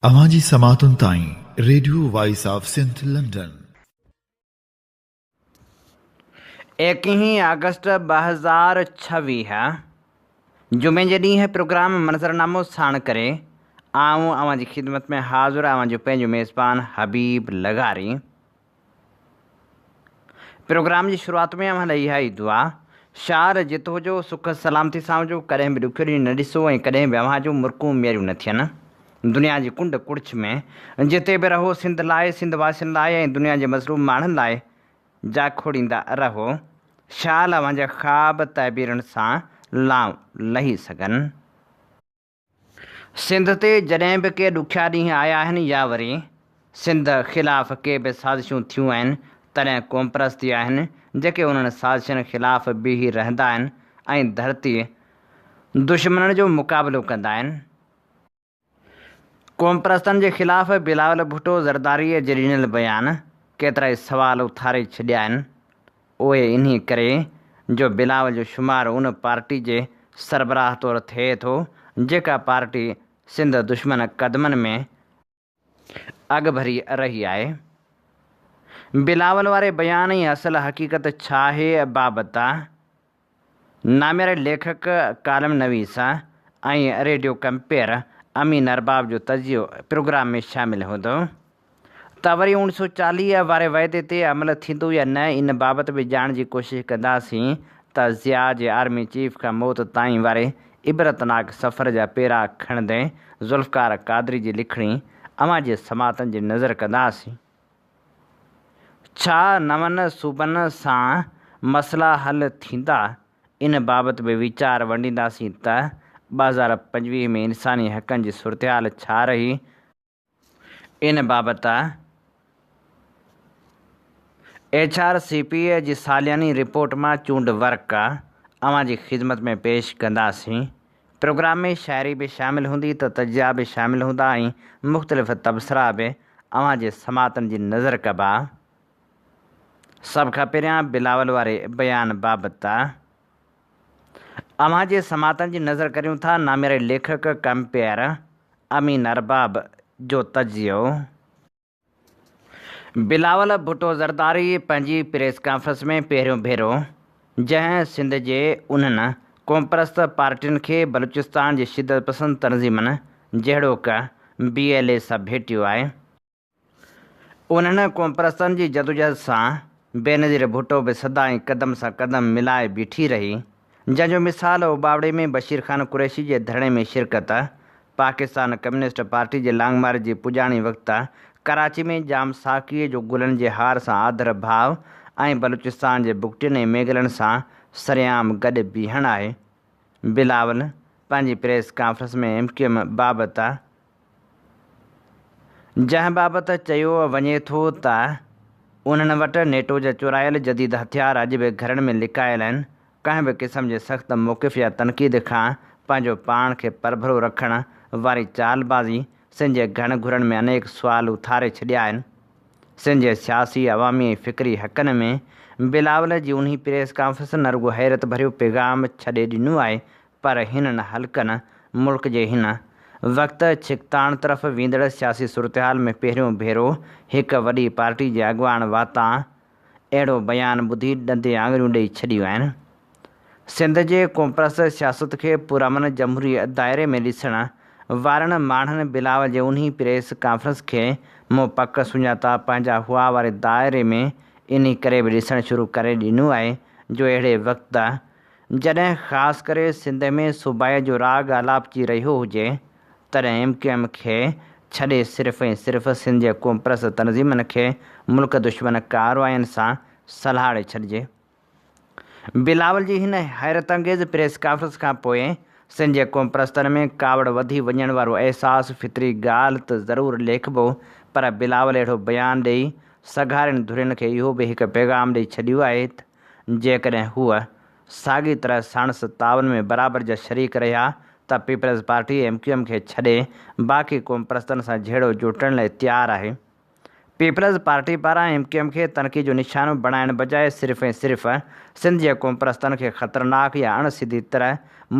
اوهان جي سماعتن تائين radio voice of Sindh London. ايڪيهين August 2026 جمعي جي ڏينهن پروگرام منظرنامو ساڻ ڪري آئون اوهان جي خدمت ۾ حاضر اوهان جو پنهنجو ميزبان حبيب لغاري. پروگرام جي شروعات ۾ اوهان لاء اها ئي دعا، شال جت هجو، سک سلامتي سان هجو، ڪڏهن به ڏکيو ڏينهن نه ڏسو ۽ ڪڏهن به اوهان جون مرڪون ميريون نه ٿين. دنيا جي ڪنڊ ڪڙڇ ۾ جتي به رهو، سنڌ لاء، سنڌ واسين لاء ۽ دنيا جي مظلوم ماڻهن لاء جاکوڙيندا رهو. شال اوهان جا خواب تعبيرن سان لانء لهي سگهن. سنڌ تي جڏهن به ڪي ڏکيا ڏينهن آيا آهن يا وري سنڌ خلاف ڪي به سازشون ٿيون آهن تڏهن قومپرست ئي آهن جيڪي انهن سازشن خلاف بيهي رهندا آهن ۽ ڌرتي دشمنن جو مقابلو ڪندا آهن. قومپرستن جي خلاف بلاول ڀٽو زرداري جي ڏنل بيان ڪيترائي سوال اٿاري ڇڏيا آهن. اهي انهي ڪري جو بلاول جو شمار ان پارٽي جي سربراهه طور ٿئي ٿو جيڪا پارٽي سنڌ دشمن قدمن ۾ اڳڀري رهي آهي. بلاول واري بيان ۽ اصل حقيقت ڇا آهي بابت نامياري ليکڪ، ڪالم نويس ۽ ريڊيو ڪمپيئر امين ارباب جو تجزيو پروگرام ۾ شامل هوندو ته وري اوڻ سو 40 واري وعدي تي عمل ٿيندو يا نه ان بابت به ڄاڻ جي ڪوشش ڪنداسين ته ضياء جي آرمي چيف کان موت تائين واري عبرتناڪ سفر جا پيرا کڻندي ذوالفقار قادري جي لکڻي اوهان جي سماعتن جي نظر ڪنداسين. ڇا نون صوبن سان مسئلا حل ٿيندا؟ ان بابت به ويچار ونڊينداسين ته 2025 ۾ انساني حقن جي صورتحال ڇا رهي، ان بابت ايڇ آر سي پي جي سالياني رپورٽ مان چونڊ ورق اوهان جي خدمت ۾ پيش ڪنداسين. پروگرام ۾ شاعري به شامل هوندي ته تجزيا به شامل هوندا ۽ مختلف تبصرا به اوهان جي سماعتن جي نظر ڪبا. سڀ کان پهريان بلاول واري بيان بابت اوهان جي سماعتن جي نظر ڪريون ٿا نامياري ليکڪ ڪمپيئر امين ارباب جو تجزيو. بلاول ڀٽو زرداري پنهنجي پريس ڪانفرنس ۾ پهريون ڀيرو جنهن سنڌ جي انهن قومپرست پارٽين کي بلوچستان جي شدت پسند تنظيمن جهڙوڪ بي ايل اي سان ڀيٽيو آهي، انهن قومپرستن جي جدوجهد سان بينظير ڀٽو به سدائين قدم سان قدم ملائي بيٺي رهي. جنهن جو مثال اوٻاوڙي ۾ بشير خان قريشي جي ڌرڻي ۾ شرڪت، پاڪستان ڪميونسٽ پارٽي جي لانگ مارچ جي پڄاڻي وقت ڪراچي ۾ ڄام ساقيء جو گلن جي هار سان آڌر ڀاء ۽ بلوچستان جي بگٽين ۽ مينگلن سان سرعام گڏ بيهڻ آهي. بلاول پنهنجي press conference ۾ M Q M بابت جنهن بابت چيو وڃي ٿو ته انهن وٽ نيٽو جا چورايل جديد هٿيار اڄ به گهرن ۾ لڪايل آهن، ڪنهن به قسم جي سخت موقف يا تنقيد کان پنهنجو پاڻ کي پرڀرو رکڻ واري چالبازي سنڌ جي گهڻ گهرن ۾ انيڪ سوال اٿاري ڇڏيا آهن. سنڌ جي سياسي، عوامي ۽ فڪري حقن ۾ بلاول جي انهي پريس ڪانفرنس نه رڳو حيرت ڀريو پيغام ڇڏي ڏنو آهي پر هنن حلقن ملڪ جي هن وقت ڇڪتاڻ طرف ويندڙ سياسي صورتحال ۾ پهريون ڀيرو هڪ وڏي پارٽي جي اڳواڻ واتان اهڙو بيان ٻڌي ڏندي آڱريون ڏئي ڇڏيون آهن. سنڌ جي قومپرست سياست کي پرامن جمهوري دائري ۾ ڏسڻ وارن ماڻهن بلاول جي انهي پريس ڪانفرنس کي مون پڪ سڃاتا پنهنجا هئا واري دائري ۾ انهي ڪري به ڏسڻ شروع ڪري ڏنو آهي جو اهڙي وقت جڏهن خاص ڪري سنڌ ۾ صوبائيت جو راڳ آلاپجي رهيو هجي، تڏهن ايم ڪيو ايم کي ڇڏي صرف ۽ صرف سنڌ جي قومپرست تنظيمن کي ملڪ دشمن ڪاررواين سان سلهاڙي ڇڏجي. بلاول جي هن حيرت انگيز پريس ڪانفرنس کان پوء سنڌ جي قومپرستن ۾ ڪاوڙ وڌي وڃڻ وارو احساس فطري ڳالهه ته ضرور ليکبو پر بلاول اهڙو بيان ڏئي سگهارين ڌرين کي اهو به هڪ پيغام ڏئي ڇڏيو آهي ته جيڪڏهن هو ساڳي طرح ساڻس تعاون ۾ برابر جا شريڪ رهيا ته peoples party M Q M کي ڇڏي باقي قومپرستن سان جهيڙو جوٽڻ لاء تيار آهي. پيپلز پارٽي پاران ايم ڪيو ايم کي تنقيد جو نشانو بڻائڻ بجاء صرف ۽ صرف سنڌ جي قومپرستن کي خطرناڪ يا اڻ سڌي طرح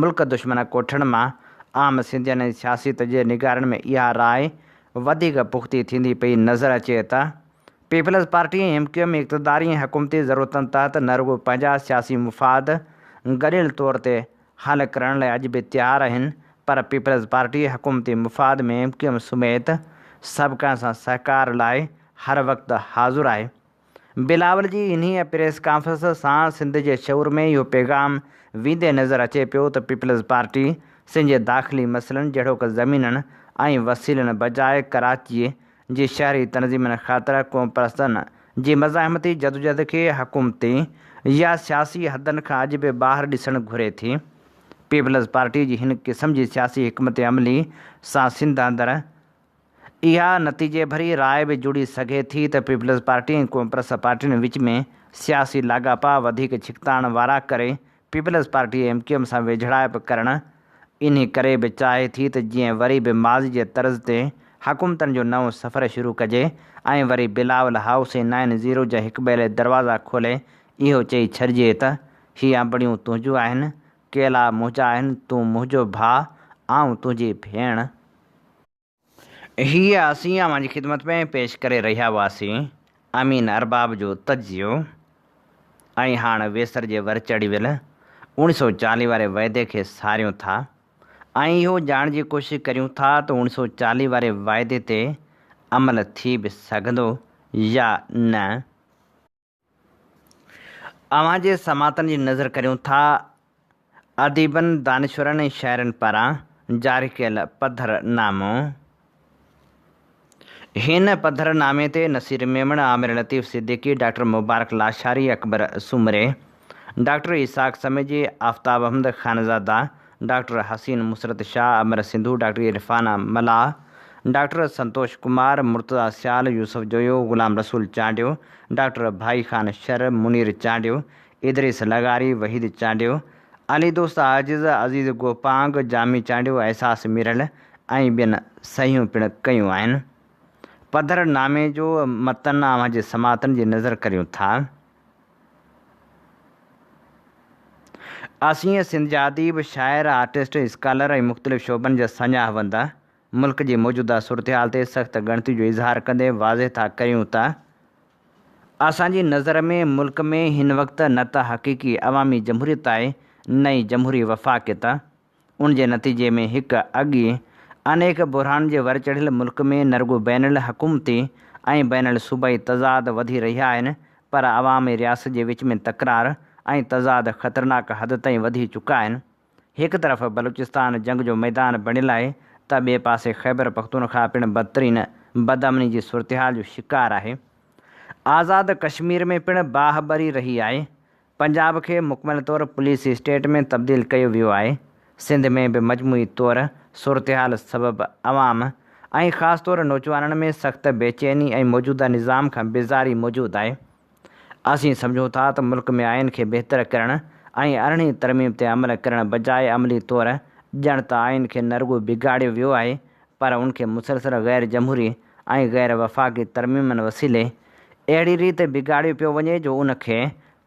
ملڪ دشمن ڪوٺڻ مان عام سنڌين ۽ سياسي تجزيي نگارن ۾ اها راء وڌيڪ پختي ٿيندي پئي نظر اچي ته peoples party ۽ M Q M اقتداري ۽ حڪومتي ضرورتن تحت نه رڳو پنهنجا سياسي مفاد گڏيل طور تي حل ڪرڻ لاء اڄ به تيار آهن پر پيپلز پارٽي حڪومتي مفاد ۾ ايم ڪيو ايم سميت سڀ ڪنهن سان سهڪار لاء هر وقت حاضر آهي. بلاول جي انهيء پريس ڪانفرنس سان سنڌ جي شعور ۾ اهو پيغام ويندي نظر اچي پيو ته پيپلز پارٽي سنڌ جي داخلي مسئلن جهڙوڪ زمينن ۽ وسيلن بجاء ڪراچيء جي شهري تنظيمن خاطر قومپرستن جي مزاحمتي جدوجهد کي حڪومتي يا سياسي حدن کان اڄ به ٻاهر ڏسڻ گهري ٿي. پيپلز پارٽي جي هن قسم جي سياسي حڪمت عملي سان سنڌ اندر اها نتيجي ڀري راء به جڙي سگهي ٿي ته پيپلز پارٽي ۽ قومپرست پارٽين وچ ۾ سياسي لاڳاپا وڌيڪ ڇڪتاڻ وارا ڪري peoples party M Q M سان ويجهڙائپ ڪرڻ انهي ڪري به چاهي ٿي ته جيئن وري به ماضي جي طرز تي حڪومتن جو نئون سفر شروع ڪجي ۽ وري بلاول هائوس ۽ نائن زيرو جا هڪٻئي لاء دروازا کولي اهو چئي ڇڏجي ته هي انبڙيون تنهنجون آهن، ڪيلا منهنجا آهن، تون منهنجو ڀاء، آئون تنهنجي ڀيڻ. هيء اسين اوهان جي خدمت ۾ پيش ڪري رهيا هئاسين امين ارباب جو تجزيو ۽ هاڻ ويسر جي ور چڙهي ويل اوڻيھ سئو چاليھ واري وعدي کي ساريون ٿا ۽ اهو ڄاڻڻ جي ڪوشش ڪريون ٿا ته اوڻيھ سئو چاليھ واري واعدي تي عمل ٿي به سگهندو يا نه. اوهان جي سماعتن جي نظر ڪريون ٿا اديبن، دانشورن ۽ شاعرن پاران جاري ڪيل پڌر نامو. هن پڌر نامي تي نصير ميمڻ، عامر لطيف صديقي، ڊاڪٽر مبارڪ لاشاري، اڪبر سومري، ڊاڪٽر اسحاق سميجي، آفتاب احمد خانزاده، ڊاڪٽر حسين مسرت شاهه، امر سنڌو، ڊاڪٽر عرفانه ملاح، ڊاڪٽر سنتوش ڪمار، مرتضيٰ سيال، يوسف جويو، غلام رسول چانڊيو، ڊاڪٽر ڀائي خان شر، منير چانڊيو، ادريس لغاري، وحيد چانڊيو، علي دوست عاجز، عزيز گوپانگ، جامي چانڊيو، احساس ميرل ۽ ٻين صحيحون پڻ ڪيون آهن. پڌر نامي جو متن اوهان جي سماعتن جي نظر ڪريون ٿا. اسين سنڌ جا اديب، شاعر، آرٽسٽ، اسڪالر ۽ مختلف شعبن جا ساڃاهه وند ملڪ جي موجوده صورتحال تي سخت ڳڻتي جو اظهار ڪندي واضح ٿا ڪريون ته اسان جي نظر ۾ ملڪ ۾ هن وقت نه ته حقيقي عوامي جمهوريت آهي نه ئي جمهوري وفاقيت. ان جي نتيجي ۾ هڪ اڳ ئي انيڪ بحرانن جي ور چڙهيل ملڪ ۾ نه رڳو بين الحڪومتي ۽ بين الصوبائي تضاد وڌي رهيا آهن پر عوام ۽ رياست جي وچ ۾ تڪرار ۽ تضاد خطرناڪ حد تائين وڌي چڪا آهن. هڪ طرف بلوچستان جنگ جو ميدان بڻيل آهي ته ٻئي پاسي خيبر پختونخواهه پڻ بدترين بدامني جي صورتحال جو شڪار آهي. آزاد ڪشمير ۾ پڻ باهه ٻري رهي آهي. پنجاب کي مڪمل طور پوليس اسٽيٽ ۾ تبديل ڪيو ويو آهي، سنڌ ۾ به مجموعي طور صورتحال سبب عوام ۽ خاص طور نوجوانن ۾ سخت بيچيني ۽ موجوده نظام کان بيزاري موجود آهي. اسين سمجهون ٿا ته ملڪ ۾ آئين کي بهتر ڪرڻ ۽ ارڙهين ترميم تي عمل ڪرڻ بجاء عملي طور ڄڻ ته آئين کي نه رڳو بگاڙيو ويو آهي پر ان کي مسلسل غير جمهوري ۽ غير وفاقي ترميمن وسيلي اهڙي ريت بگاڙيو پيو وڃي جو ان کي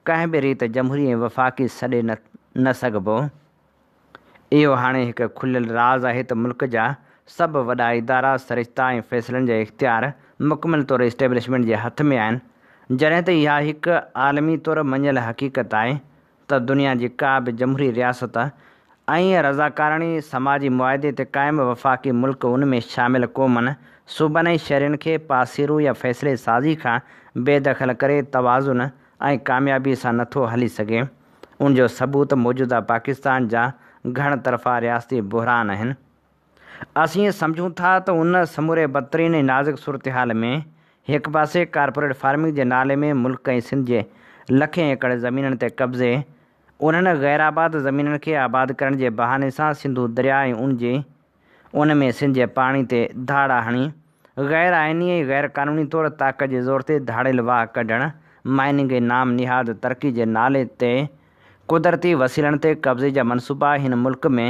ڪنهن به ريت جمهوري ۽ وفاقي سڏي نه سگهبو. اهو هاڻي هڪ کليل راز آهي ته ملڪ جا سڀ وڏا ادارا، سرشتا ۽ فيصلن جا اختيار مڪمل طور اسٽيبلشمينٽ جي هٿ ۾ آهن، جڏهن ته اها هڪ عالمي طور مڃيل حقيقت آهي ته دنيا جي ڪا به جمهوري رياست ۽ رضاڪاراڻي سماجي معاهدي تي قائم وفاقي ملڪ ان ۾ شامل قومن، صوبن ۽ شهرين کي پاسيرو يا فيصلي سازي کان بي دخل ڪري توازن ۽ ڪاميابي سان نٿو هلي سگهي. ان جو ثبوت موجوده پاڪستان جا گهڻ طرفا رياستي بحران آهن. اسين سمجهون ٿا ته ان سموري بدترين ۽ نازڪ صورتحال ۾ هڪ پاسي ڪارپوريٽ فارمنگ جي نالي ۾ ملڪ ۽ سنڌ جي لکين ايڪڙ زمينن تي قبضي، انهن غيرآباد زمينن کي آباد ڪرڻ جي بهاني سان سنڌو درياء ۽ ان جي ان ۾ سنڌ جي پاڻي تي ڌاڙا هڻي غير آئيني ۽ غير قانوني طور طاقت جي زور تي ڌاڙيل واهه ڪڍڻ، مائننگ ۽ نام نهاد ترقي جي نالي تي قدرتي وسيلن تي قبضي جا منصوبا هن ملڪ ۾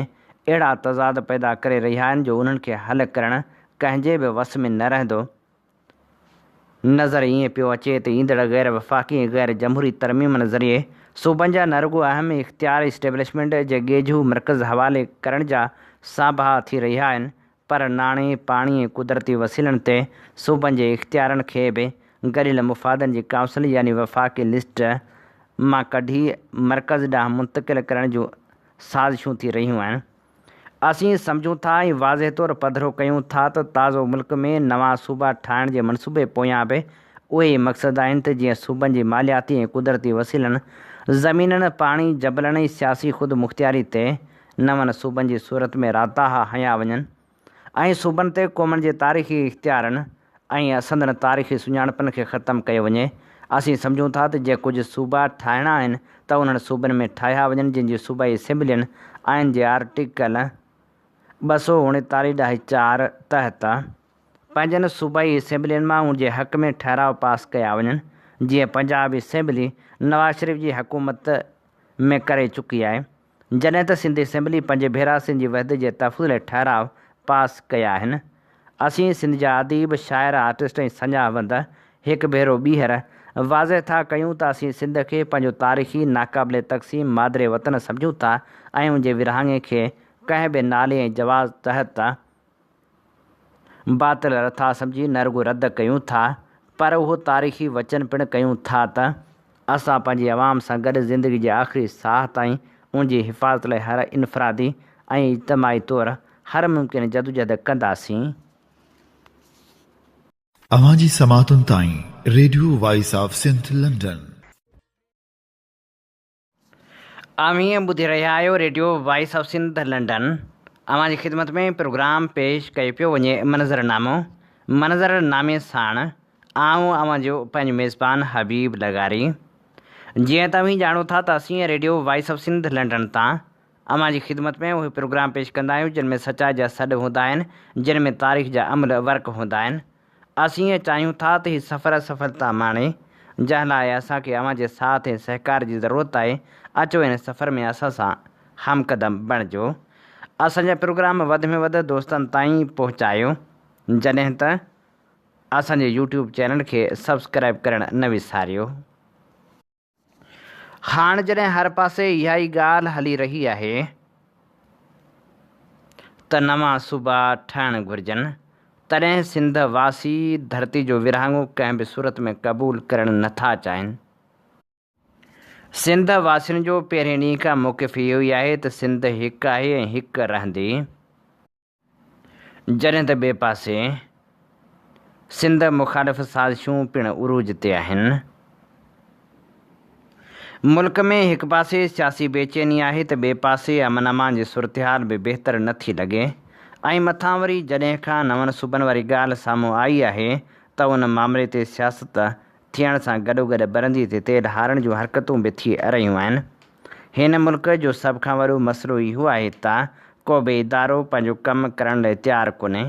اهڙا تضاد پيدا ڪري رهيا آهن جو انهن کي حل ڪرڻ ڪنهن جي به وس ۾ نه رهندو. نظر ائين پيو اچي ته ايندڙ غير وفاقي ۽ غير جمهوري ترميمن ذريعي صوبن جا نه رڳو اهم اختيار اسٽيبلشمينٽ جي ڳيجهو مرڪز حوالي ڪرڻ جا سانباها ٿي رهيا آهن. پر ناڻي، پاڻي ۽ قدرتي وسيلن تي صوبن جي اختيارن کي به گڏيل مفادن جي ڪائونسل يعني وفاقي لسٽ مان ڪڍي مرڪز ڏانهن منتقل ڪرڻ جون سازشون ٿي رهيون آهن. اسين سمجهون ٿا ۽ واضح طور پڌرو ڪيون ٿا ته تازو ملڪ ۾ نوان صوبا ٺاهڻ جي منصوبي پويان به اهي ئي مقصد آهن ته جيئن صوبن جي مالياتي ۽ قدرتي وسيلن، زمينن، پاڻي، جبلن ۽ سياسي خودمختياري تي نون صوبن جي صورت ۾ راتاها هنيا وڃن ۽ صوبن تي قومن جي تاريخي اختيارن ۽ سندن تاريخي سڃاڻپن کي ختم ڪيو وڃي. اسين سمجهون ٿا ته جي ڪجهه صوبا ٺاهڻا آهن ته انهن صوبن ۾ ٺاهيا وڃن جن جي صوبائي اسيمبلين آئين جي آرٽيڪل 239 ڏهائي چار تحت پنهنجن صوبائي اسيمبلين مان ان جي حق ۾ ٺهراء پاس ڪيا وڃن جيئن پنجاب اسيمبلي نواز شريف جي حڪومت ۾ ڪري چڪي آهي. جڏهن ته سنڌ اسيمبلي پنج ڀيرا سنڌ جي وحدت جي تحفظ لاء ٺهراء پاس ڪيا آهن. اسين سنڌ جا اديب، شاعر، آرٽسٽ ۽ سڃاهه وند هڪ ڀيرو ٻيهر واضح ٿا ڪيون ته اسين سنڌ کي پنهنجو تاريخي، ناقابل تقسيم مادر وطن سمجهون ٿا ۽ ان جي ورهاڱي کي ڪنهن به نالي ۽ جواز تحت باطل رٿا سمجهي نه رڳو رد ڪيون ٿا پر اهو تاريخي وچن پڻ ڪيون ٿا ته اسان پنهنجي عوام سان گڏ زندگي جي آخري ساهه تائين ان جي حفاظت لاء هر انفرادي ۽ اجتماعي طور هر ممڪن جدوجهد ڪنداسين. اوهان جي سماعتن تائين radio voice of Sindh London. اوهين ٻڌي رهيا آهيو radio voice of Sindh London اوهان جي خدمت ۾ پروگرام پيش ڪيو پيو وڃي منظر نامو منظر نامي ساڻ آئون اوهان جو پنهنجو ميزبان حبيب لغاري جيئن ته اوهين ڄاڻو ٿا ته اسين radio voice of Sindh London تان اوهان جي خدمت ۾ اهي پروگرام پيش ڪندا آهيون جن ۾ سچائي جا سڏ هوندا آهن جن ۾ تاريخ جا عمل ورق هوندا آهن اسين چاهيون ٿا ته هي سفر سڦلتا ماڻي، جنهن لاء اسان کي اوهان جي ساٿ ۽ سهڪار جي ضرورت آهي، اچو هن سفر ۾ اسان سان همقدم بڻجو. اسان جا پروگرام وڌ ۾ وڌ دوستن تائين پهچايو، جڏهن ته اسان جي يوٽيوب چينل کي سبسڪرائيب ڪرڻ نه وساريو. هاڻ جڏهن هر پاسي اها ئي ڳالهه هلي رهي آهي ته نوان صوبا ٺهڻ گهرجن، تڏهن سنڌ واسي ڌرتي جو ورهاڱو ڪنهن به صورت ۾ قبول ڪرڻ نه ٿا چاهين. سنڌ واسين جو پهرين ڏينهن کان موقف اهو ئي آهي ته سنڌ هڪ آهي ۽ هڪ رهندي. جڏهن ته ٻئي پاسي سنڌ مخالف سازشون پڻ عروج تي آهن. ملڪ ۾ هڪ پاسي سياسي بيچيني آهي ته ٻئي پاسي امن امان جي صورتحال به بهتر نه ٿي لڳي ۽ مٿان وري جڏهن کان نون صوبن واري ڳالهه سامهون آئي آهي ته ان مامري تي سياست ٿيڻ سان گڏوگڏ ٻرندي تي تيل هارڻ جون حرڪتون به ٿي رهيون آهن. هن ملڪ جو سڀ کان وڏو مسئلو اهو آهي ته ڪو به ادارو پنهنجو ڪم ڪرڻ لاء تيار ڪونهي.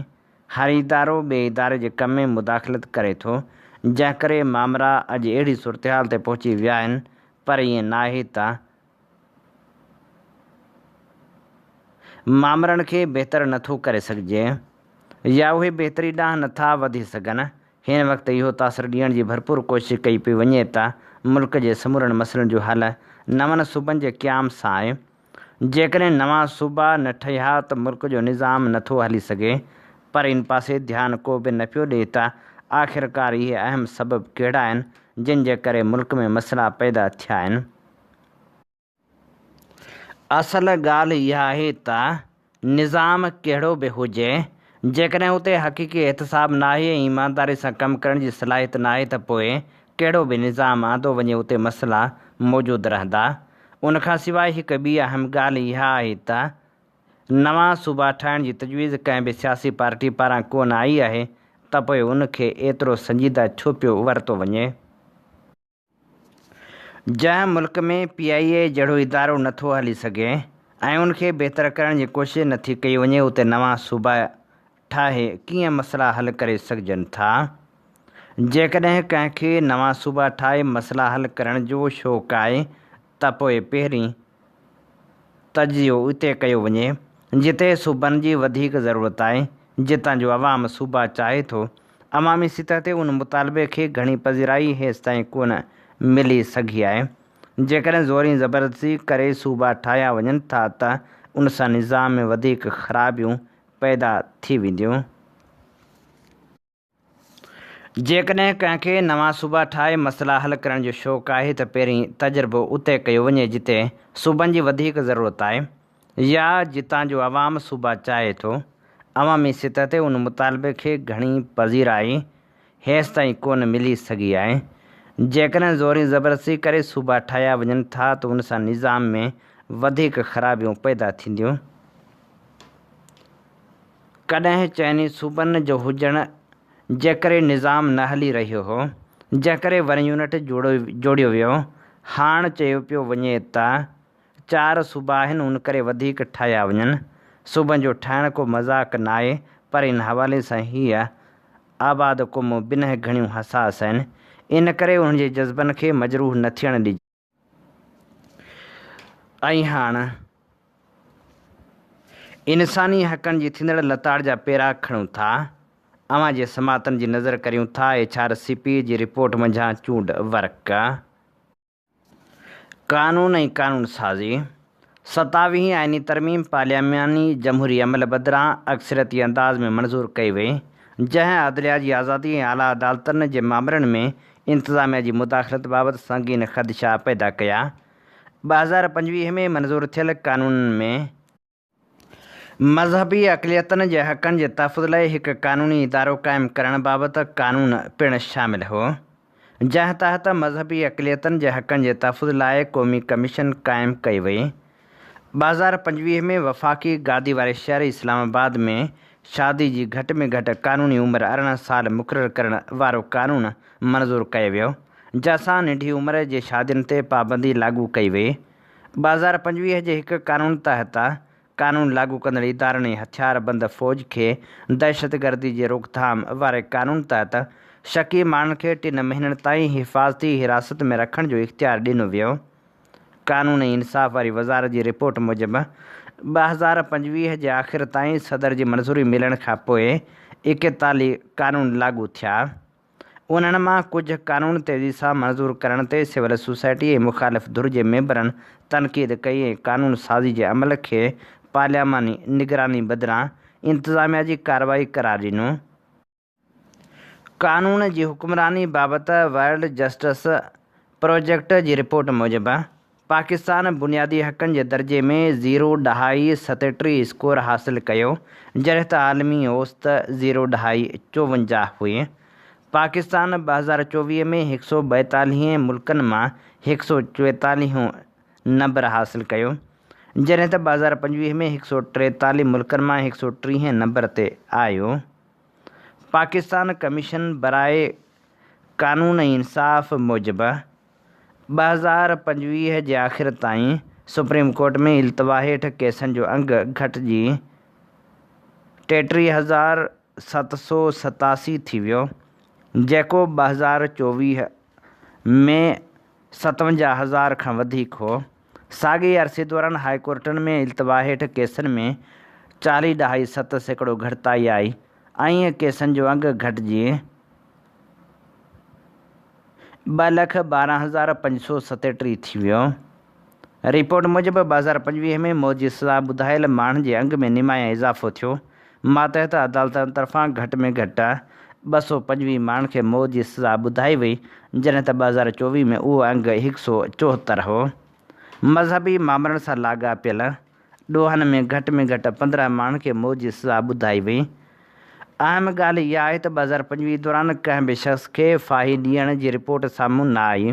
هر ادارو ٻئي اداري جي ڪم ۾ مداخلت ڪري ٿو، جنهن ڪري مامرا اڄ اهڙي صورتحال تي پهچي ويا آهن، پر ائين ناهي ته مامرن کي بهتر نٿو ڪري سگهجي يا اهي بهتري ڏانهن نٿا وڌي سگهن. هن وقت اهو تاثر ڏيڻ جي ڀرپور ڪوشش ڪئي پئي وڃي ته ملڪ جي سمورن مسئلن جو حل نون صوبن جي قيام سان آهي. جيڪڏهن نوان صوبا نه ٺهيا ته ملڪ جو نظام نه ٿو هلي سگهي. پر ان پاسي ڌيان ڪو به نه پيو ڏئي ته آخرڪار اهي اهم سبب ڪهڙا آهن جن جي ڪري ملڪ ۾ مسئلا پيدا ٿيا آهن. اصل ڳالهه اها آهي ته نظام ڪهڙو به هجي، جيڪڏهن اتي حقيقي احتساب ناهي ۽ ايمانداري سان ڪم ڪرڻ جي صلاحيت ناهي ته پوء ڪهڙو به نظام آندو وڃي اتي مسئلا موجود رهندا. ان کان سواء هڪ ٻي اهم ڳالهه اها آهي ته نوان صوبا ٺاهڻ جي تجويز ڪنهن به سياسي پارٽي پاران ڪو نه آئي آهي ته پوء ان کي ايترو سنجيده ڇو پيو ورتو وڃي؟ جنهن ملڪ ۾ پي آء اي جهڙو ادارو نه ٿو هلي سگهي ۽ ان کي بهتر ڪرڻ جي ڪوشش نه ٿي ڪئي وڃي اتي نوان صوبا ٺاهي ڪيئن مسئلا حل ڪري سگهجن ٿا؟ جيڪڏهن ڪنهن کي نوان صوبا ٺاهي مسئلا حل ڪرڻ جو شوق آهي ته پوء پهرين تجزيو اتي ڪيو وڃي جتي صوبن جي وڌيڪ ضرورت آهي، جتان جو عوام صوبا چاهي ٿو. عوامي سطح تي ان مطالبي کي گهڻي پذيرائي هيستائين ڪونه ملي سگهي آهي. جيڪڏهن زوري زبردستي ڪري صوبا ٺاهيا وڃن ٿا ته ان سان نظام ۾ وڌيڪ خرابيون پيدا ٿي وينديون. جيڪڏهن ڪنهن کي نوان صوبا ٺاهي مسئلا حل ڪرڻ جو شوق آهي ته پهرين تجربو اتي ڪيو وڃي جتي صوبن جي وڌيڪ ضرورت آهي يا جتان جو عوام صوبا چاهي ٿو. عوامي سطح تي ان مطالبي کي گهڻي پذيرائي هيستائين ڪونه ملي سگهي آهي. جيڪڏهن زوري زبردستي ڪري صوبا ٺاهيا وڃن ٿا ته ان سان نظام ۾ وڌيڪ خرابيون پيدا ٿينديون. ڪڏهن چئني صوبن جو هجڻ جي ڪري نظام نه هلي رهيو هو، جنهن ڪري ون يونٽ جوڙيو ويو، هاڻ چيو پيو وڃي ته چار صوبا آهن ان ڪري وڌيڪ ٺاهيا وڃن، صوبن جو ٺاهڻ ڪو مذاق ناهي پر ان حوالي سان هيء آباد قومون بنهه گهڻيون حساس آهن، ان ڪري انهن جي جذبن کي مجروح نه ٿيڻ ڏجي. ۽ هاڻ انساني حقن جي ٿيندڙ لتاڙ جا پيرا کڻون ٿا. اوهان جي سماعتن جي نظر ڪريون ٿا ايڇ آر سي پي جي رپورٽ منجهان چونڊ ورق. قانون ۽ قانون سازي، ستاويهين آئيني ترميم پارلياماني جمهوري عمل بدران اڪثريتي انداز ۾ منظور ڪئي وئي، جنهن عدليه جي آزادي ۽ اعليٰ عدالتن جي مامرن ۾ انتظاميا جي مداخلت بابت سنگين خدشا پيدا ڪيا. 2025 ۾ منظور ٿيل قانونن ۾، مذهبي اقليتن جي حقن جي تحفظ لاء هڪ قانوني ادارو قائم ڪرڻ بابت قانون پڻ شامل هو، جنهن تحت مذهبي اقليتن جي حقن جي تحفظ لاء قومي ڪميشن قائم ڪئي وئي. 2025 ۾ وفاقي گادي واري شهر اسلام آباد ۾ شادي جي گهٽ ۾ گهٽ قانوني عمر 18 سال مقرر ڪرڻ وارو قانون منظور ڪيو ويو، جنهن سان ننڍي عمر جي شادين تي پابندي لاڳو ڪئي وئي. 2025 جي هڪ قانون تحت قانون لاڳو ڪندڙ ادارن ۽ هٿياربند فوج کي دهشتگردي جي روڪٿام واري قانون تحت شڪي ماڻهن کي ٽن مهينن تائين حفاظتي حراست ۾ رکڻ جو اختيار ڏنو ويو. قانون ۽ انصاف واري وزارت جي رپورٽ موجب 2025 جي آخر تائين صدر جي منظوري ملڻ کانپوء ايڪيتاليهه قانون لاڳو ٿيا. انهن مان ڪجهه قانون تيزي سان منظور ڪرڻ تي سول سوسائٽي ۽ مخالف ڌر جي ميمبرن تنقيد ڪئي ۽ قانون سازي جي عمل کي پارلياماني نگراني بدران انتظاميا جي ڪارروائي قرار ڏنو. قانون جي حڪمراني بابت ورلڊ جسٽس پروجيڪٽ جي رپورٽ موجب، پاڪستان بنيادي حقن جي درجي ۾ زيرو ڏهائي ستٽيهه اسڪور حاصل ڪيو، جڏهن ته عالمي اوسط زيرو ڏهائي چوونجاهه هئي. پاڪستان 2024 ۾ هڪ سئو ٻائيتاليهين ملڪن مان هڪ سئو چوئيتاليهون نمبر حاصل ڪيو، جڏهن ته 2025 ۾ هڪ سئو ٽيتاليهه ملڪن مان هڪ سئو ٽيهين نمبر تي آيو. پاڪستان ڪميشن برائي قانون ۽ انصاف موجب 2025 جي آخر تائين سپريم ڪورٽ ۾ التوا هيٺ ڪيسن جو انگ گهٽجي 33,787 ٿي ويو، جيڪو 2024 ۾ 57,000 کان وڌيڪ هو. ساڳئي عرصي دوران هاء ڪورٽن ۾ التوا هيٺ ڪيسن ۾ چاليهه ڏهائي 7% گهٽتائي آئي ۽ ڪيسن جو انگ گهٽجي 2,12,537 ٿي ويو. رپورٽ موجب 2025 ۾ موت جي سزا ٻڌايل ماڻهن جي انگ ۾ نمايان اضافو ٿيو، ماتحت عدالتن طرفان گهٽ ۾ گهٽ 225 ماڻهن کي موت جي سزا ٻڌائي وئي، جڏهن ته 2024 ۾ اهو انگ 174 هو. مذهبي مامرن سان لاڳاپيل ڏوهن ۾ گهٽ ۾ گهٽ 15 ماڻهن کي موت جي سزا ٻڌائي وئي. اهم ڳالهه اها آهي ته 2025 دوران ڪنهن به شخص کي ڦاهي ڏيڻ جي رپورٽ سامهون نه آئي.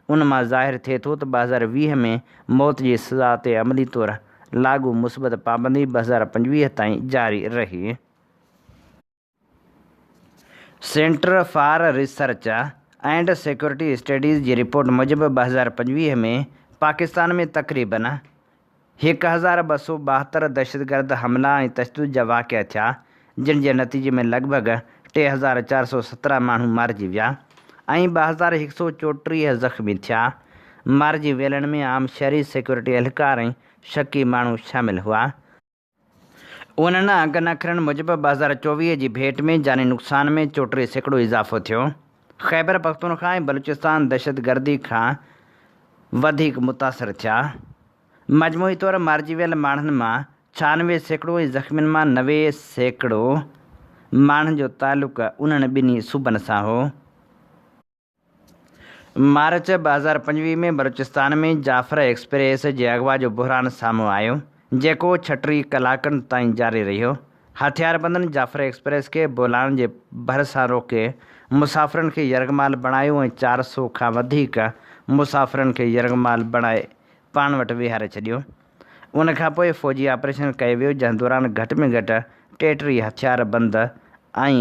ان مان ظاهر ٿئي ٿو ته 2020 ۾ موت جي سزا تي عملي طور لاڳو مثبت پابندي 2025 تائين جاري رهي. Centre for research and security studies جي رپورٽ موجب 2025 ۾ پاڪستان ۾ تقريبن 1272 دهشتگرد حملا ۽ تشدد جا واقعا ٿيا، جن جي نتيجي ۾ لڳ ڀڳ 3417 ماڻهو مارجي ويا ۽ 2134 زخمي ٿيا. مارجي ويلن ۾ عام شهري، سيڪيورٽي اهلڪار ۽ شڪي ماڻهو شامل هئا. انهن انگن اکرن موجب 2024 جي ڀيٽ ۾ جاني نقصان ۾ 34% اضافو ٿيو. خيبرپختونخوا ۽ بلوچستان دهشتگردي کان وڌيڪ متاثر ٿيا. مجموعي طور مارجي ويل ماڻهن مان 96% ۽ زخمين مان 90% ماڻهن جو تعلق انهن ٻنهي صوبن سان هو. مارچ 2025 ۾ بلوچستان ۾ جعفر ايڪسپريس جي اغوا جو بحران سامهون آيو، جيڪو 36 ڪلاڪن تائين جاري رهيو. هٿياربندن جعفر ايڪسپريس کي بولان جي ڀرسان روڪي مسافرن کي يرغمال بڻايو ۽ 400 کان وڌيڪ مسافرن کي يرغمال بڻائي پاڻ وٽ ويهاري ڇڏيو. ان کانپوء فوجي آپريشن ڪيو ويو جنهن دوران گهٽ ۾ گهٽ 33 هٿياربند ۽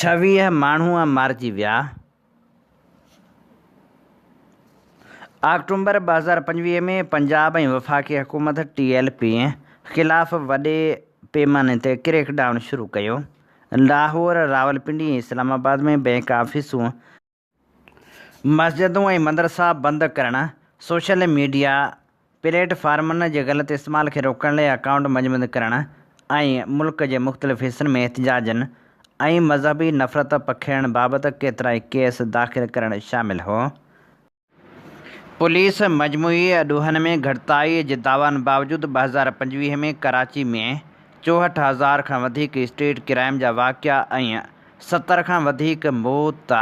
26 ماڻهو مارجي ويا. آڪٽومبر 2025 ۾ پنجاب ۽ وفاقي حڪومت ٽي ايل پي خلاف وڏي پيماني تي ڪريڪ ڊائون شروع ڪيو. لاهور، راولپنڊي ۽ اسلام آباد ۾ بئنڪ آفيسون، مسجدون ۽ مدرسا بند ڪرڻ، سوشل ميڊيا پليٽ فارمن جي غلط استعمال کي روڪڻ لاء اڪائونٽ منجمد ڪرڻ ۽ ملڪ جي مختلف حصن ۾ احتجاجن ۽ مذهبي نفرت پکيڙڻ بابت ڪيترائي ڪيس داخل ڪرڻ شامل هو. پوليس مجموعي ڏوهن ۾ گهٽتائي جي دعوائن باوجود 2025 ۾ ڪراچي ۾ 64 هزار کان وڌيڪ اسٽريٽ ڪرائم جا واقعا ۽ 70 کان وڌيڪ موت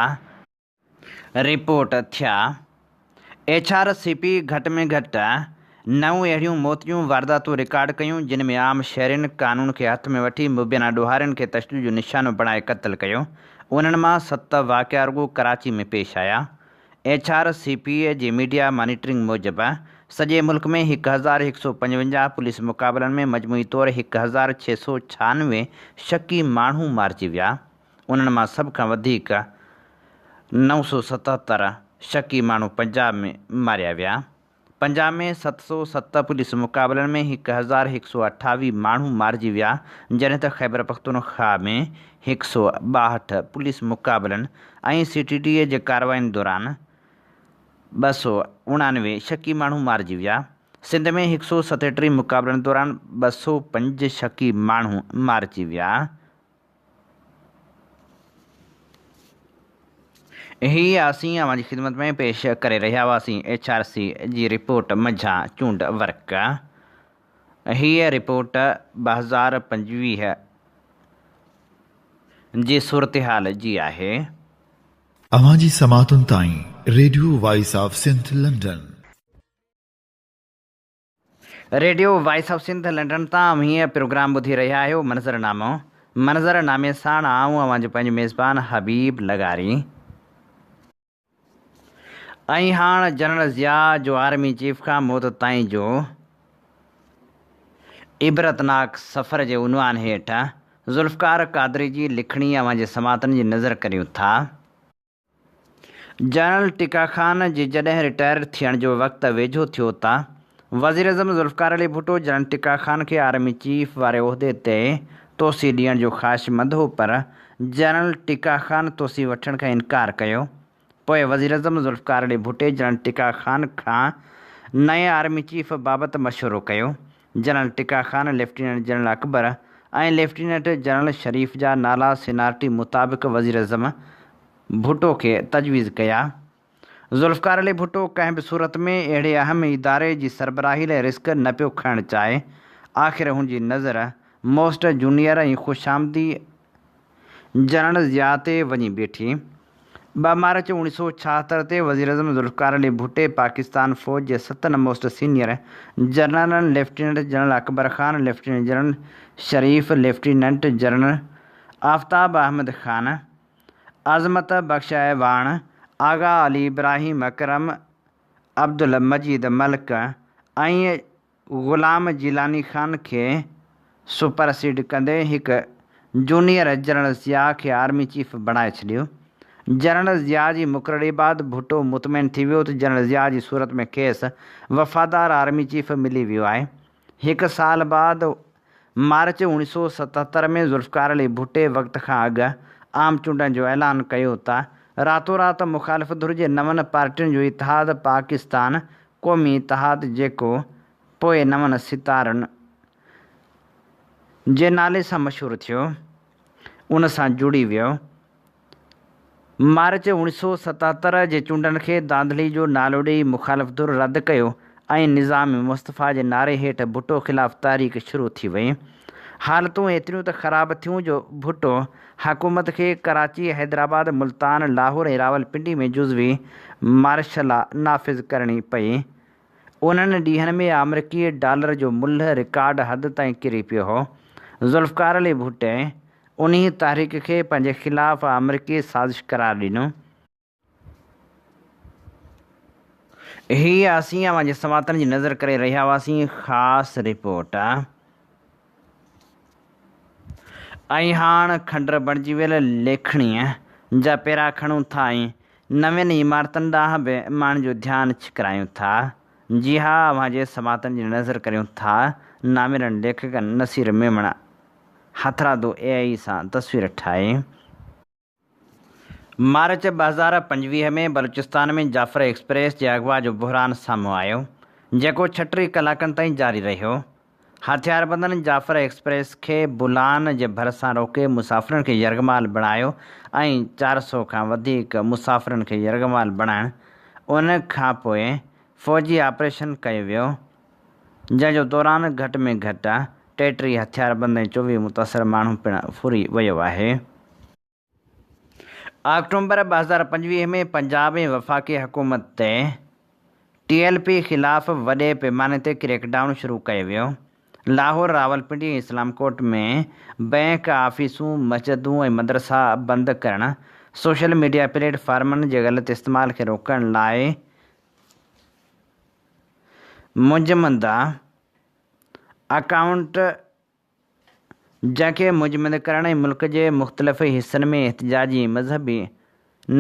رپورٽ ٿيا. ايڇ آر سي پي گهٽ ۾ گهٽ نو اهڙيون موت جون وارداتون رڪارڊ ڪيون جن ۾ عام شهرين قانون کي هٿ ۾ وٺي مبينا ڏوهارين کي تشدد جو نشانو بڻائي قتل ڪيو. انهن مان ست واقعا رڳو ڪراچي ۾ پيش آيا. ايڇ آر سي پي جي ميڊيا مانيٽرنگ موجب سڄي ملڪ ۾ 1155 پوليس مقابلن ۾ مجموعي طور 1696 شڪي ماڻهو مارجي ويا، انهن مان سڀ کان وڌيڪ 977 شڪي ماڻهو پنجاب ۾ ماريا ويا. پنجاب ۾ 707 پوليس مقابلن ۾ 1128 ماڻهو مارجي ويا، جڏهن ته خيبرپختونخواهه ۾ 162 پوليس مقابلن ۽ سي ٽي ڊي جي ڪاررواين دوران 289 شڪي ماڻهو مارجي ويا. سنڌ ۾ 137 مقابلن دوران 205 شڪي ماڻهو مارجي ويا. هي اسين اوهان جي خدمت ۾ پيش ڪري رهيا هئاسين ايڇ آر سي جي رپورٽ منجهان چونڊ ورق. هيء رپورٽ 2025 جي صورتحال جي آهي. اوهان جي سماعتن تائين radio voice of Sindh London. Radio voice of Sindh London تان اوهين پروگرام ٻڌي رهيا آهيو منظر نامو. منظر نامي ساڻ آئون اوهان جو پنهنجو ميزبان حبيب لغاري. ۽ هاڻ جنرل ضياء جو آرمي چيف کان موت تائين جو عبرتناڪ سفر جي عنوان هيٺ ذوالفقار قادري جي لکڻي اوهان جي سماعتن جي نظر ڪريون ٿا. جنرل ٽڪا خان جي جڏهن رٽائر ٿيڻ جو وقت ويجهو ٿيو ته وزيراعظم ذوالفقار علي ڀٽو جنرل ٽڪا خان کي آرمي چيف واري عهدي تي توسيع ڏيڻ جو خواهشمند هو پر جنرل ٽڪا خان توسيع وٺڻ کان انڪار ڪيو. پوء وزيراعظم ذوالفقار علي ڀٽي جنرل ٽڪا خان کان نئين آرمي چيف بابت مشورو ڪيو. General Tikka Khan, lieutenant general Akbar ۽ lieutenant general Sharif جا نالا سينارٽي مطابق وزيراعظم ڀٽو کي تجويز ڪيا. ذوالفقار علي ڀٽو ڪنهن به صورت ۾ اهڙي اهم اداري جي سربراهي لاء رسڪ نه پيو کڻڻ چاهي. آخر هن جي نظر موسٽ جونيئر ۽ خوشامدي جنرل ضياء تي وڃي بيٺي. 2 مارچ 1976 تي وزيراعظم ذوالفقار علي ڀٽي پاڪستان فوج جي ستن موسٽ سينيئر جنرلن lieutenant general Akbar Khan, lieutenant general Sharif, lieutenant general Aftab Ahmed Khan, Azmat Bakhsh Awan, Agha Ali Ibrahim Akram, Abdul Majeed Malik ۽ Ghulam Jilani Khan کي سپرسيڊ ڪندي هڪ جونيئر جنرل ضياء کي آرمي چيف بڻائي ڇڏيو. General Zia جي مقرري بعد ڀٽو مطمئن ٿي ويو ته جنرل ضياء جي صورت ۾ کيس وفادار آرمي چيف ملي ويو آهي. هڪ سال بعد مارچ 1977 ۾ ذوالفقار علي ڀٽي وقت کان اڳ عام چونڊن جو اعلان ڪيو ته راتو رات مخالف ڌر جي نون پارٽين جو اتحاد پاڪستان قومي اتحاد جيڪو پوء نون ستارن جي نالي سان مشهور ٿيو ان سان جڙي ويو. مارچ 1977 جي چونڊن کي ڌانڌلي جو نالو ڏئي مخالف ڌر رد ڪيو ۽ نظام مصطفيٰ جي نعري هيٺ ڀٽو خلاف تحريڪ شروع ٿي وئي. حالتون ايتريون ته خراب ٿيون جو ڀٽو حڪومت کي ڪراچي، حيدرآباد، ملتان، لاهور ۽ راولپنڊي ۾ جزوي مارشلا نافذ ڪرڻي پئي. انهن ڏينهن ۾ آمريڪي ڊالر جو ملهه رڪارڊ حد تائين ڪري پيو هو. ذوالفقار علي ڀٽي انهي تحريڪ کي پنهنجي خلاف آمريڪي سازش قرار ڏنو. هي اسين اوهان جي سماعتن جي نظر ڪري رهيا هئاسين خاص رپورٽ. ۽ هاڻ کنڊر بڻجي ويل ليکڻيء جا پيرا کڻون ٿا ۽ نوين عمارتن ڏانهن به ماڻهن جو ڌيان ڇڪرايون ٿا. جي ها اوهان جي سماعتن جي نظر ڪريون ٿا ناميرن ليکڪن نصير ميمڻ هٿرادو اي آئي سان تصوير ٺاهي. مارچ 2025 ۾ بلوچستان ۾ جعفر ايڪسپريس جي اغوا جو بحران سامهون آيو، جيڪو 36 ڪلاڪن تائين جاري رهيو. هٿياربندن جعفر ايڪسپريس کي بولان جي ڀرسان روڪي مسافرن کي يرغمال بڻايو ۽ 400 کان وڌيڪ مسافرن کي يرغمال بڻائڻ ان کانپوء فوجي آپريشن ڪيو ويو، جنهن جو دوران گهٽ ۾ گهٽ 33 هٿياربند ۽ 24 متاثر ماڻهو پڻ ڦري ويو آهي. آڪٽومبر 2025 ۾ پنجاب ۽ وفاقي حڪومت تي ٽي ايل پي خلاف وڏي پيماني تي ڪريڪ ڊائون شروع ڪيو ويو. لاهور، راولپنڊي ۽ اسلام ڪوٽ ۾ بئنڪ آفيسون، مسجدون ۽ مدرسا بند ڪرڻ، سوشل ميڊيا پليٽ فارمن جي غلط استعمال کي روڪڻ لاء منجمند اڪائونٽ جنهن کي منجمند ڪرڻ ۽ ملڪ جي مختلف حصن ۾ احتجاجي ۽ مذهبي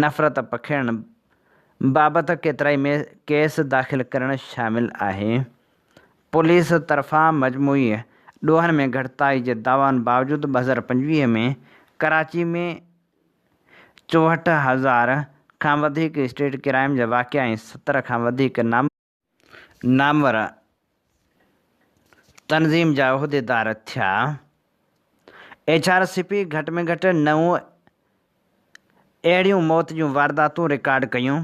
نفرت پکيڙڻ بابت ڪيترائي ڪيس داخل ڪرڻ شامل آهي. پوليس طرفان مجموعي ڏوهن ۾ گهٽتائي جي دعوائن باوجود 2025 ۾ ڪراچي ۾ 64 هزار کان وڌيڪ اسٽريٽ ڪرائيم جا واقعا ۽ 70 کان وڌيڪ نامور تنظيم جا عهديدار ٿيا. ايڇ آر سي پي گهٽ ۾ گهٽ نو اهڙيون موت جون وارداتون رڪارڊ ڪيون،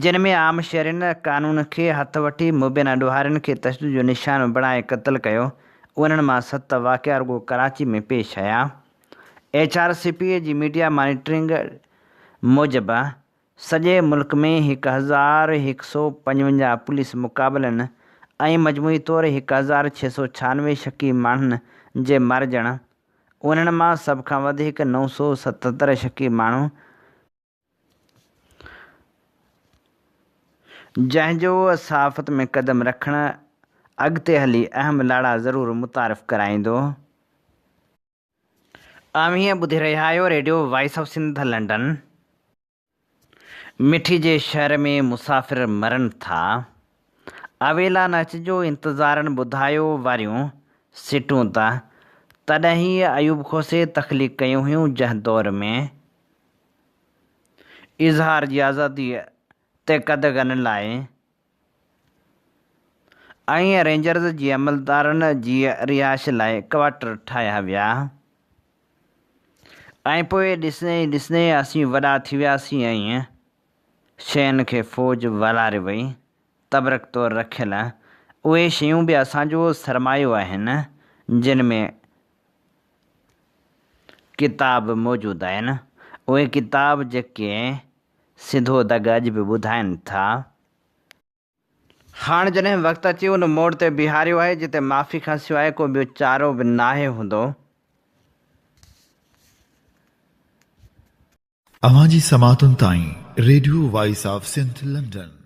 جن ۾ عام شهرين قانون کي هٿ وٺي مبينا ڏوهارين کي تشدد جو نشانو بڻائي قتل ڪيو، انهن مان ست واقعا رڳو ڪراچي ۾ پيش آيا. ايڇ آر سي پي جي ميڊيا مانيٽرنگ موجب سڄي ملڪ ۾ 1155 پوليس مقابلن ۽ مجموعي طور 1696 شڪي ماڻهن جي مارجڻ، انهن مان سڀ کان وڌيڪ 977 شڪي ماڻهو، جنهن جو صحافت ۾ قدم رکڻ اڳتي هلي اهم لاڙا ضرور متعارف ڪرائيندو. اوهين ٻڌي رهيا آهيو radio voice of Sindh London. Mithi جي شهر ۾ مسافر مرن ٿا. اويلا نه اچجو انتظارن ٻڌايو واريون سٽون ته تڏهن ئي ايوب کوسي تخليق ڪيون هيون جنهن دور ۾ اظهار جي آزادي تي قدغن لاء ۽ رينجرز جي عملدارن جي رهائش لاء ڪوارٽر ٺاهيا ويا ۽ پوء ڏسندي ئي ڏسندي اسين وڏا ٿي وياسين ۽ شين کي فوج والاري وئي. تبرڪ طور رکيل اهي شيون به اسان جو سرمايو آهن، جن ۾ ڪتاب موجود آهن. اهي ڪتاب جيڪي سڌو دڳ اڄ به ٻڌائين ٿا. هاڻ جڏهن وقت اچي ان موڙ تي بيهاريو آهي جتي معافي کان سواء ڪو ٻيو چارو به ناهي هوندو. اوهان جي سماعتن تائين radio voice of Sindh London.